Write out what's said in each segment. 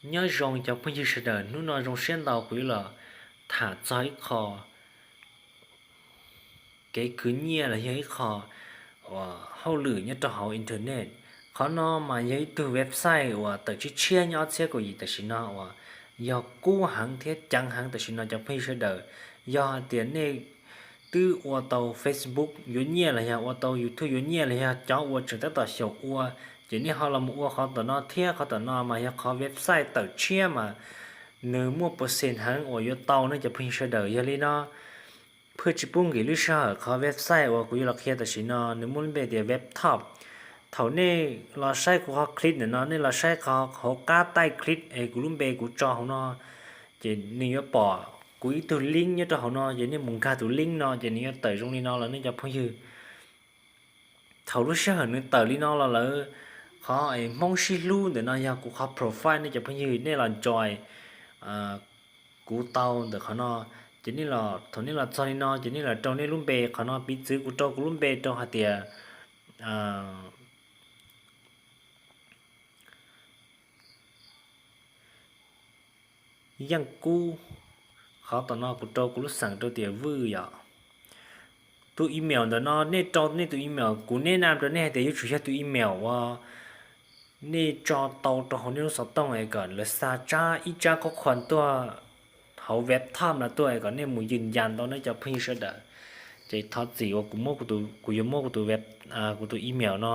Nyob zoo cov phooj ywg sawv daws, hnub no zoo siab ntau kuv yuav los tham txog ib qho kev khwv nyiaj los yog ib qho hauj lwm nyob rau hauv internet. Qhov no mas yog ib tug website uas tawm tshiab tshiab nyob ob txhiab kaum yim tam sim no uas yog kub heev thiab ceev heev tam sim no cov phooj ywg sawv daws. Yog hais tias nej twb ua tau Facebook yuav nyiaj los yog ua tau YouTube yuav nyiaj los yog cov uas tseem tab tom xyaum ua, ces nej ho los mus ua qhov tom no thiab. Qhov tom no mas yog qhov website tawm tshiab mas nws muaj percent heev uas yuav tau ne cov phooj ywg sawv daws. Yog li no, phaj tsis pub nkim lub sij hawm, qhov website uas kuv yuav los qhia tam sim no nws muaj lub npe tias WebTop. Thaum nej los saib kuv qhov clip ntawm no, nej los saib qhov hauv qab taij clip es kuv lub npe kuv tso hauv no, ces nws yuav pom kuv ib tug link nyob rau hauv no, ces nej mus nkag tus link no ces nws yuav tawm zoo li no los nej cov phooj ywg. Thaum lub sij hawm nws tawm li no los lawm, qhov Hmoob sib hlub ntawm no yog kuv qhov profile nej cov phooj ywg, nej los join kuv tau ntawm qhov no. Ces thaum nej los txog li no ces nej los rau nej lub npe qhov no, piv txwv kuv rau kuv lub npe rau hais tias Yeej Kub. Qhov tom no kuv rau kuv lub xeem rau tias Vwj yom. Tus email ntawm no nej rau nej tus email, kuv neb nam rau nej hais tias yuav tsum yog tus email uas nej tso tau rau hauv nej lub xov tooj es kom lawv xa tsab ib tsab qhob qhuas tuaj hauv WebTop no tuaj es kom nej mus yws yas tau nej cov phooj ywg sawv daws. Ces thov txim uas kuv muab kuv tus, kuv yuav muab kuv tus web, kuv tus email no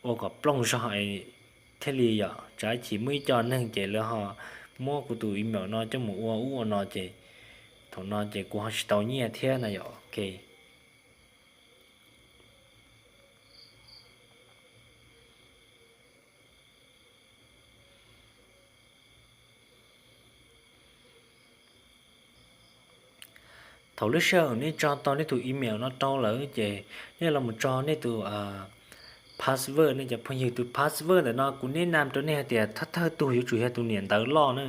ua kom plooj zog thiaj li yom, tsam ib chim muaj ib co neeg ces lawv ho muab kuv tus email no coj mus ua ub ua no ces thaum no ces kuv ho tsis tau nyiaj thiab na yom. Ok. Thaum lub sij hawm nej tso tau nej tus email no rau lawm ces nej los mus tso nej tus password, nej cov phooj ywg. Tus password ntawm no kuv neb nam rau nej hais tias thawj thawj tug yuav tsum yog tus niam ntawv loj na.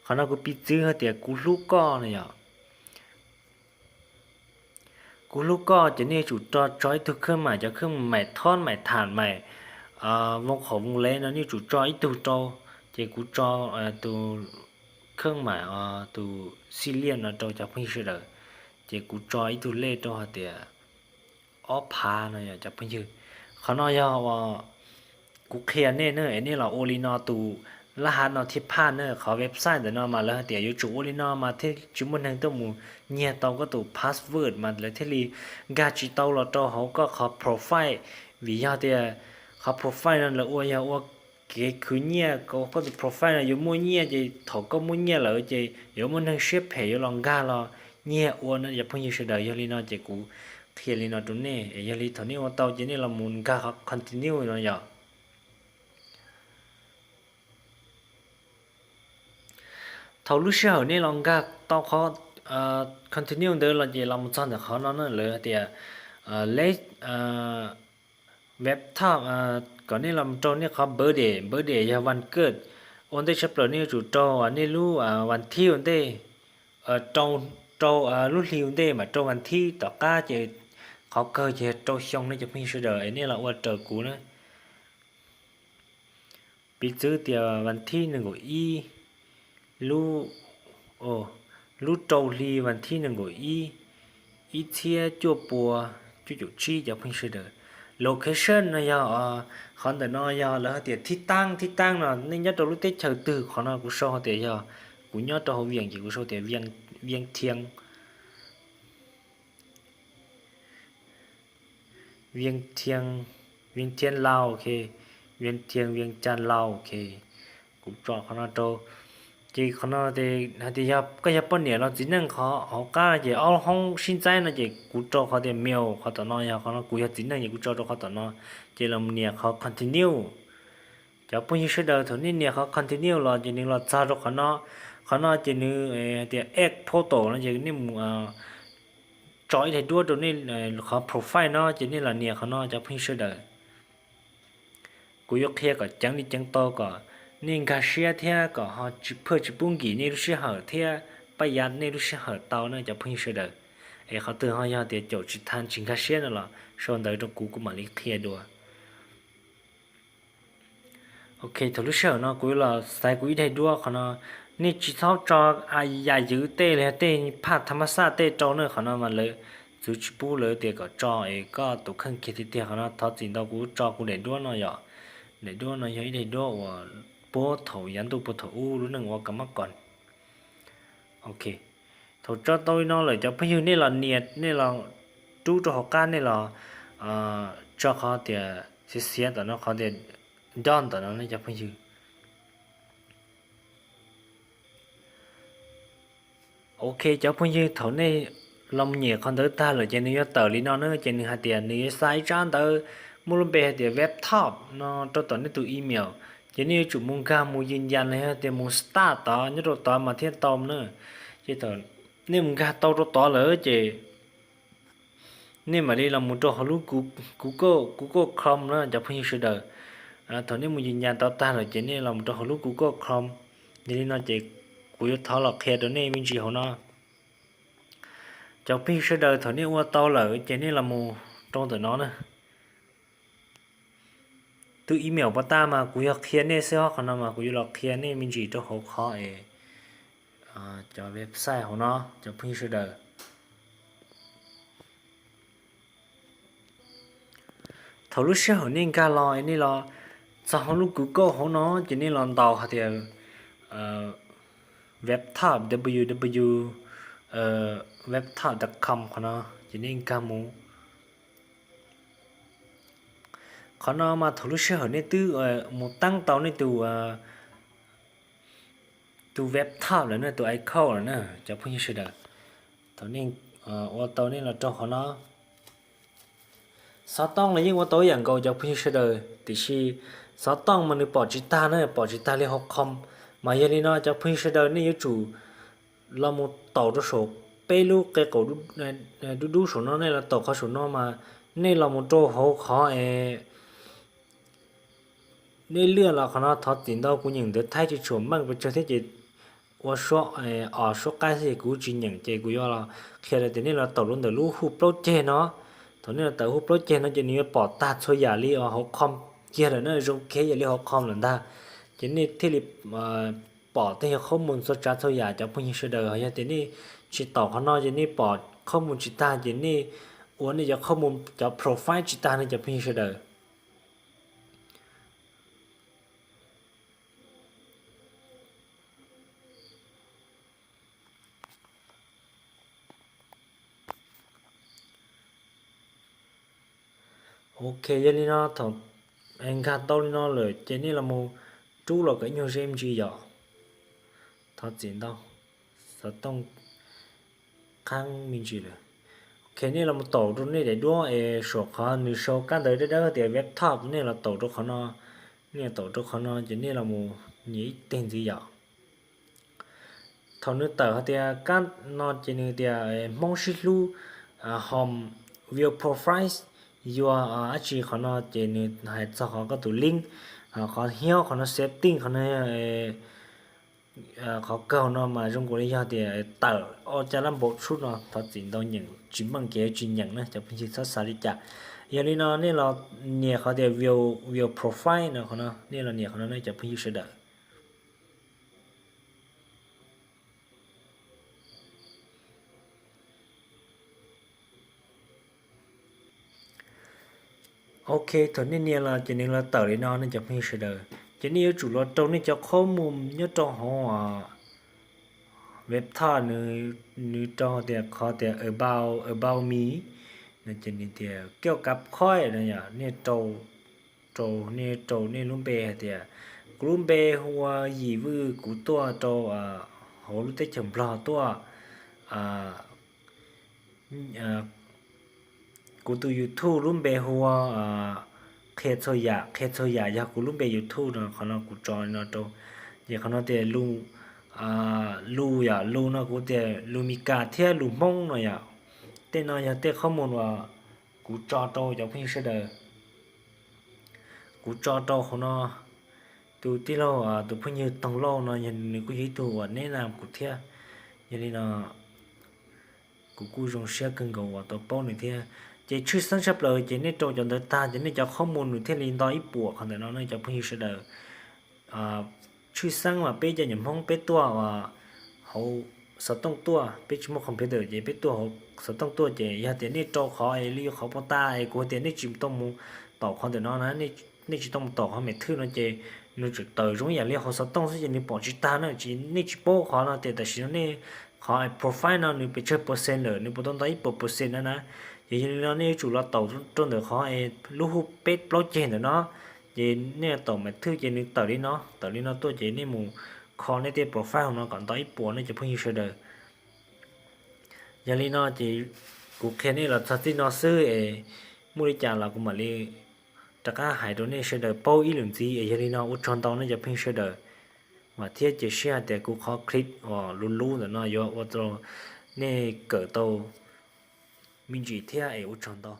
Qhov no kuv piv txwv hais tias kuv hlub koj na yom. Kuv hlub koj ces nej yuav tsum tso, tso ib tug khab mam, cov khab mam thob mam tham mam voo qhov voo lev no nej yuav tsum tso ib tug rau. Ces kuv tso tus khab mam, tus xij liaj no rau cov phooj ywg sawv daws. Ces kuv tso ib tug lej rau hais tias ob phav no yom cov phooj ywg. Qhov no yog kuv qhia nej na, es nej los ua li no tus laj hav no thiaj phaj na. Qhov website ntawm no mas lawv hais tias yuav tsum ua li no mas thiaj tsis muaj neeg tuaj mus nyiag tau koj tus password mas lawv thiaj li nkag tsis tau los rau hauv koj qhov profile. Vim yog tias qhov profile no lawv ua yog ua kev khwv nyiaj, koj tus profile no yuav muaj nyiaj ces thaum koj muaj nyiaj lawm ces yuav muaj neeg siab phem yuav los nkag los nyiag ua no cov phooj ywg sawv daws. Yog li no ces kuv qhia li no rau nej, yog li thaum nej ua tau ces nej los mus nkag qhov continue no yom. Thaum lub sij hawm nej los nkag tau qhov continue ntawd los ces los mus txog ntawm qhov no na, lawv hais tias lej web top, kom nej los rau nej qhov birthday, birthday yog vas kawj. Ua ntej tshaj plaws nej yuav tsum rau nej lub vas thib ua ntej, rau lub hli ua ntej mam rau vas thib, tom qab ces qhov kawg ces yog rau xyoo, nej cov phooj ywg sawv daws es nej los ua raws kuv na. Piv txwv tias vas thib nees nkaum ib, lub, lub rau hli vas thib nees nkaum ib, ib txhiab cuaj pua cuaj caum tsib cov phooj ywg sawv daws. Location no yog, qhov ntawm no yog lawv hais tias thib taab, thib taab no nej nyob rau lub teb chaws twg. Qhov no kuv sau hais tias yog kuv nyob rau hauv Vias ces kuv sau tias Vias Thiab, Vias Thiab, Vias Thiab Lauj, ok, Vias Thiab, Vias Cas Lauj, ok. Kuv tso qhov no rau. Ces qhov no hais tias yog koj yog poj niam los txiv neej, qhov hauv qab ces ob lub hoob sib ntxaib no ces kuv rau qhov tias male, qhov tom no yog qhov no kuv yog txiv neej ces kuv tso rau qhov tom no. Ces los nias qhov continue. Cov phooj ywg sawv daws, thaum nej nias qhov continue los ces nws los txog rau qhov no. Qhov no ces nws hais tias add photo no ces nej mus tso ib daim duab rau nej qhov profile no ces nej los nias qhov no cov phooj ywg sawv daws. Kuv yuav qhia kom ceev li ceev tau kom nej nkag siab thiab kom ho tsis phaj tsis pub nkim nej lub sij hawm thiab pab yav nej lub sij hawm tau na cov phooj ywg sawv daws. Es qhov twg ho yog tias caum tsis tau tsis nkag siab no los sau ntawv rau kuv, kuv mam li qhia dua. Ok, thaum lub sij hawm no kuv yuav los xaiv kuv ib daim duab qhov no. Nej tsis txhob tso yam ywv tej li tej phaj tha mab xaj tej rau na, qhov no mas lawv txwv tsis pub, lawv tias kom tso es koj tus kheej kiag tiag tiag. Qhov no thov txim ntau, kuv tso kuv daim duab no yom. Daim duab no yog ib daim duab uas puag thaum yav ntuj puag thaum ub lub neej ua ka mab kom. Ok, thaum tso tau li no lawm cov phooj ywg, nej los nias, nej los rub rau hauv qab, nej los tso qhov tias xiav xiav tom no, qhov tias done tom no ne cov phooj ywg. Ok, cov phooj ywg, thaum nej los mus nyem qhov ntawd tag lawm ces nws yuav tawm li no na, ces nws hais tias nws yuav xa ib tsab ntawv muaj lub npe hais tias web top no rau tom nej tus email. Ces nej yuav tsum mus nkag mus yws ncas los yog tias mus start tod nyob rau tod mas thiaj tau na. Ces thaum nej mus nkag tau rau tod lawm ces nej mam li los mus rau hauv lub Google, Google Chrome na cov phooj ywg sawv daws. Thaum nej mus yws ncas tod tag lawm ces nej los mus rau hauv lub Google Chrome. Yog li no ces kuv yuav thov los qhia rau nej me ntsis hauv no. Cov phooj ywg sawv daws, thaum nej ua tau lawm ces nej los mus rau ntawm no na. Tus email pov tag mas kuv yog qhia nej xwb, qhov no mas kuv yuav los qhia nej me ntsis rau hauv qhov es cov website hauv no cov phooj ywg sawv daws. Thaum lub sij hawm nej nkag los es nej los txog hauv lub Google hauv no ces nej los ntaus hais tias webtop, www webtop com qhov no ces nej nkag mus. Qhov no mas thaum lub sij hawm nej twb mus teeb tau nej tus tus webtop lawm na, tus account lawm na cov phooj ywg sawv daws. Thaum nej ua tau nej los rau qhov no. Xov tooj los yeej ua tau ib yam nkaus cov phooj ywg sawv daws, tiam sis xov tooj mas nws pom tsis tag na, pom tsis tag li hauv com. Mas yog li no cov phooj ywg sawv daws, nej yuav tsum los mus taum rau saum peb lub qe qaum dub dub saum no, nej los taum qhov saum no mas nej los mus rau hauv qhov es nej lwaj los qhov no. Thov txim ntau, kuv nyeem ntawv Thaib tsis tshua meej pes tsawg thiab ces ua suab os suab qaib xwb ces kuv tsis nyeem, ces kuv yuav los qhia tias nej los taum rau ntawm lub hu plaub ceg no. Thaum nej los taum hu plaub ceg no ces nws yuav pom tag txhua yam li hauv com kiag lawm na, zoo kiag yam li hauv com lawm ntag. Ces nej thiaj li pom tej yog qhob mus txhua tsav txhua yam cov phooj ywg sawv daws. Yog tias nej tsis taum qhov no ces nej pom qhob mus tsis tag, ces nej ua nej cov qhob mus cov profile tsis tag ne cov phooj ywg sawv daws. Ok, yog li no thaum nkag tau li no lawm ces nej los mus rub los kom ib nyuag ze me ntsis yom. Thov txim ntau, xov tooj qhaab me ntsis lawm. Ok, nej los mus taum rau nej daim duab es saum qhov nws sau kab ntawv dawb dawb tias webtop, nej los taum rau qhov no. Nej taum rau qhov no ces nej los mus nias ib teg ntxiv yom. Thaum nws tawm hais tias kab no ces nws tias Hmoob sib hlub, home, view profiles, your dab tsi qhov no ces nws hais txog qhov koj tus link, qhov hiab qhov no, setting qhov no, qhov kawg no mas zoo nkaus li yog tias tawm ob caj lab npau suab no. Thov txim ntau, nyeem tsis meej ces tsis nyeem na, cov phooj ywg txhob xav li cas. Yog li no nej los nias qhov tias view, view profile no, qhov no nej los nias qhov no ne cov phooj ywg sawv daws. Ok, thaum nej nias los ces nws los tawm li no ne cov phooj ywg sawv daws. Ces nej yuav tsum los rau nej cov qhob mus nyob rau hauv webtop, nws rau tias qhov tias about, about me no ces nws tias koj kav khoib no yom, nej rau, rau, nej rau nej lub npe hais tias kuv lub npe hu ua Yim Vwj, kuv tuaj rau hauv lub teb chaws Nplog tuaj. Kuv tus YouTube lub npe hu ua Qhia Txhua Yam, Qhia Txhua Yam yog kuv lub npe YouTube no, qhov no kuv tso no rau. Ces qhov no tias lus, lus yom, lus no kuv tias lus Mis Kas thiab lus Hmoob no yom. Tej no yog tej qhob mus uas kuv tso rau cov phooj ywg sawv daws. Kuv tso rau hauv no, tus tij laug, tus phooj ywg Toog Lauj no yog nws kuj yog ib tug uas neb na kuv thiab. Yog li no kuv kuj zoo siab kawg nkaus uas tau paub nws thiab. Ces tshwj xeeb tshaj plaws ces nej rau cov ntawd tag ces nej cov qhob mus nws thiaj li nto ib puas qhov ntawm no ne cov phooj ywg sawv daws. tshwj xeeb mas peb cov nyuam Hmoob peb tuaj hauv xov tooj tuaj, peb tsis muaj computer ces peb tuaj hauv xov tooj tuaj ces yog tias nej rau qhov li qhov pov tas es kuv hais tias nej tsis tau mus taum qhov ntawm no na, nej tsis tau mus taum qhov mem thwj no ces nws tseem tawm zoo ib yam li hauv xov tooj xwb ces nws pom tsis tag na, nej tsis paub qhov no tias tam sim no nej qhov profile no nws pes tsawg percent lawm, nws puas tau ntau ib puas percent na na. Ces yog li no nej yuav tsum los taum rau ntawm qhov lub hu peb plaub ceg ntawm no, ces nej taum mem thwj ces nws tawm li no, tawm li no tuaj ces nej mus kho nej tej profile no kom ntau ib puas nej cov phooj ywg sawv daws. Yog li no ces kuv qhia nej los txog txij no xwb es muaj li cas los kuv mam li rov qab hais rau nej sawv daws paub ib lwm ntxiv es yog li no ua tsaug ntau nej cov phooj ywg sawv daws. Vam thiab cia siab hais tias kuv qhov clip uas lub lub ntawm no yuav ua rau nej kawm tau me ntsis thiab es ua tsaug ntau.